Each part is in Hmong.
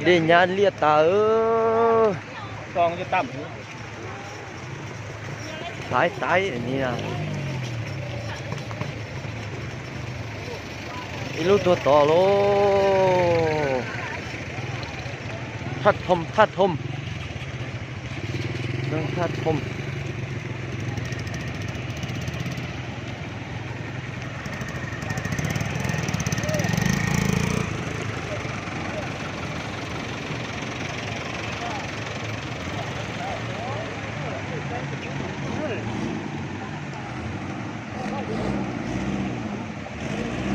Dej nyab liaj tas. Taiv taiv niag. Ib lub tuag tod lauj. Thaj Thom, Thaj Thom. Thaj Thom.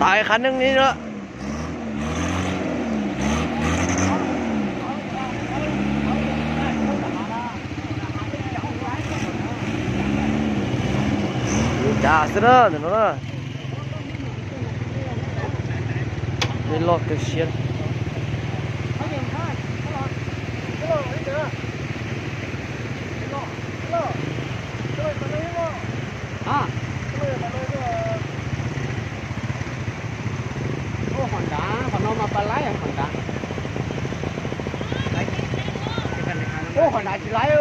Taiv qhov neej li lawm. Cas xwb na ntawm no na. Dej loj kawg siab. Ua qhov nrad, qhov no mas pab laib qhov nrad. Ua qhov nrad tsis laib.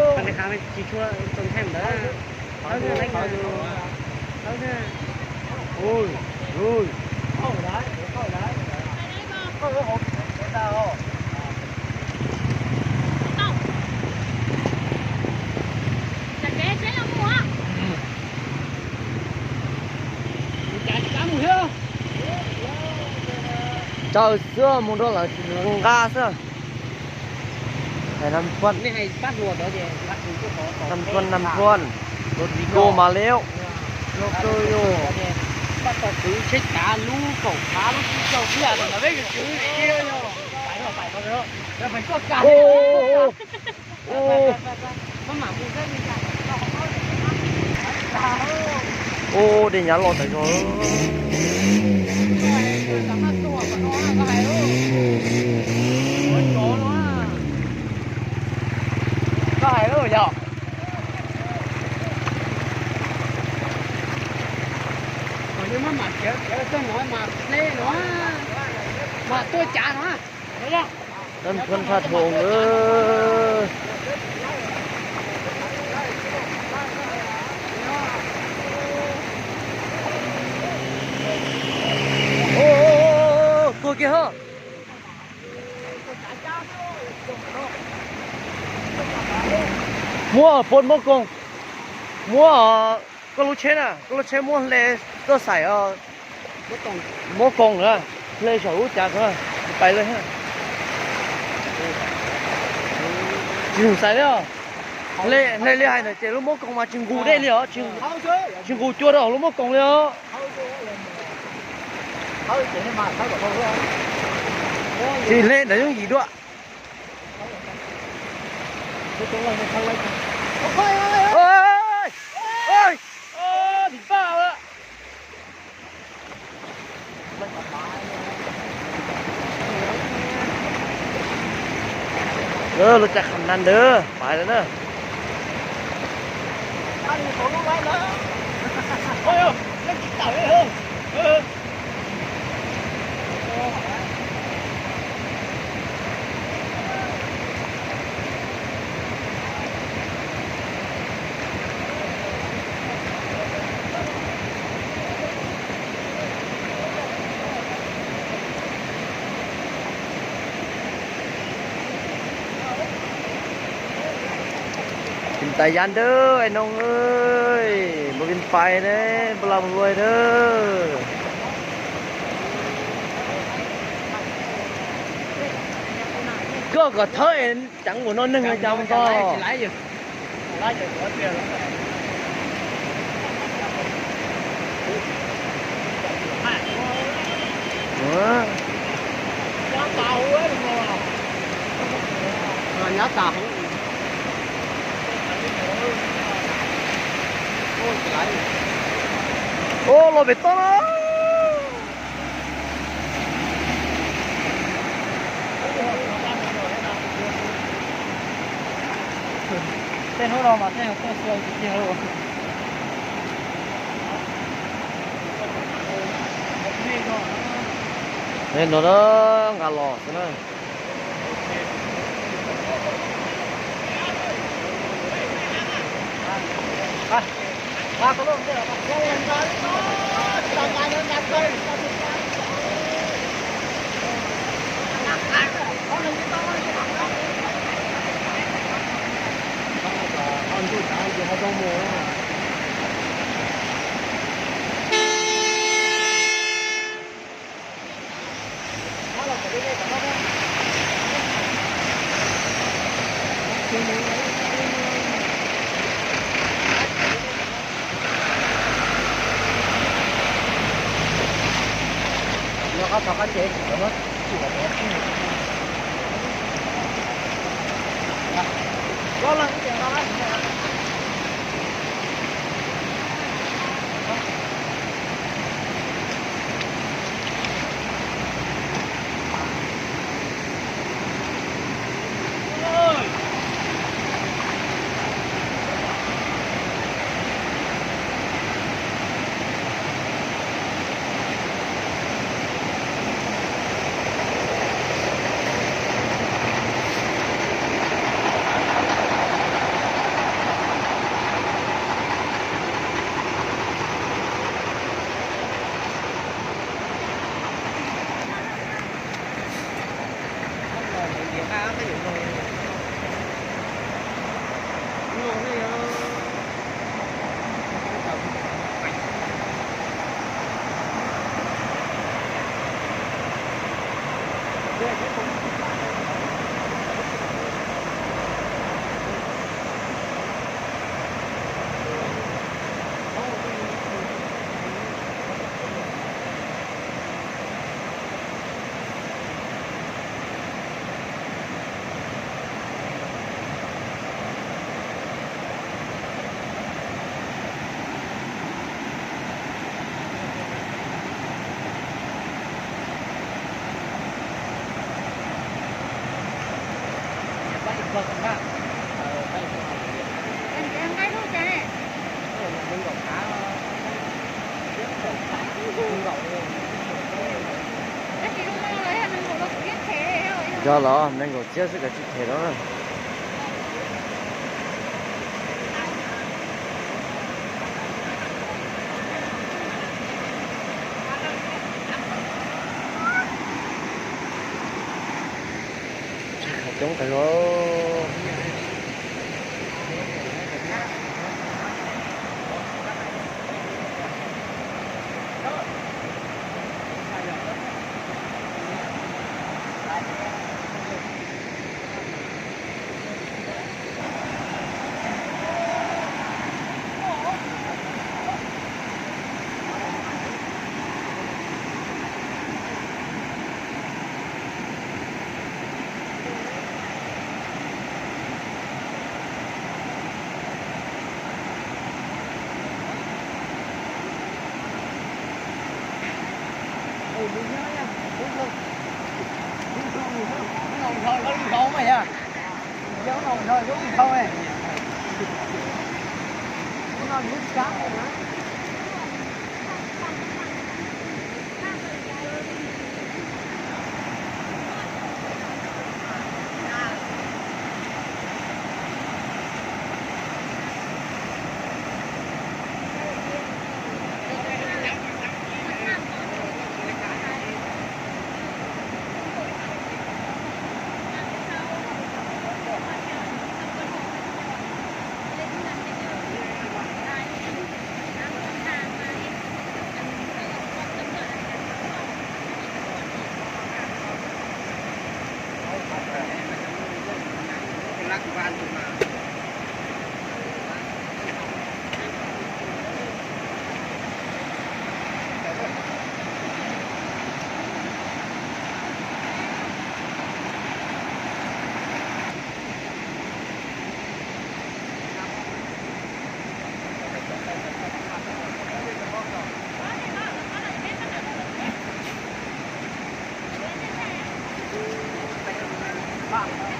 Tsaws xwb mus nrog lawv nqa xwb. Hais Nam Thuôn, Nam Thuôn, Nam Thuôn, rau ti koj mas liu. Rau koj yog. Ua, dej nyab loj tas zog. Koj hais lawm yog. Mas mam khiav khiav txog no mas hle no, mas tuaj cav no. Nam Thuôn Thaj Thom. Tuag kiag ho. Muab phone Mab Koos, muab koj lub tsheb na, koj lub tsheb muab hle tuaj xaim Mab Koos na, hle saum lub cav ko, pais le. Tsis xaim li os. Hle li hais ntawd ces lub Mab Koos mas tsis nqus dej li os, tsis nqus cua rau hauv lub Mab Koos li os. Tsis hle ntawd yooj yim dua. Lub cav kham nan ntawd pais lawm na. Tais yab ntawd, ai noog, npau vin pais ne, npau las npau luaj ntawd. Koj kom thawb es ceev ua no neeg cas mus tau. Ua los pem toj na. Tej hnub no mas tej tuaj xua kiag. No na, nqa los xwb na. Yog los nees nkaum txhiab xwb kav tsij them los. Tsis khawv coob tas zog.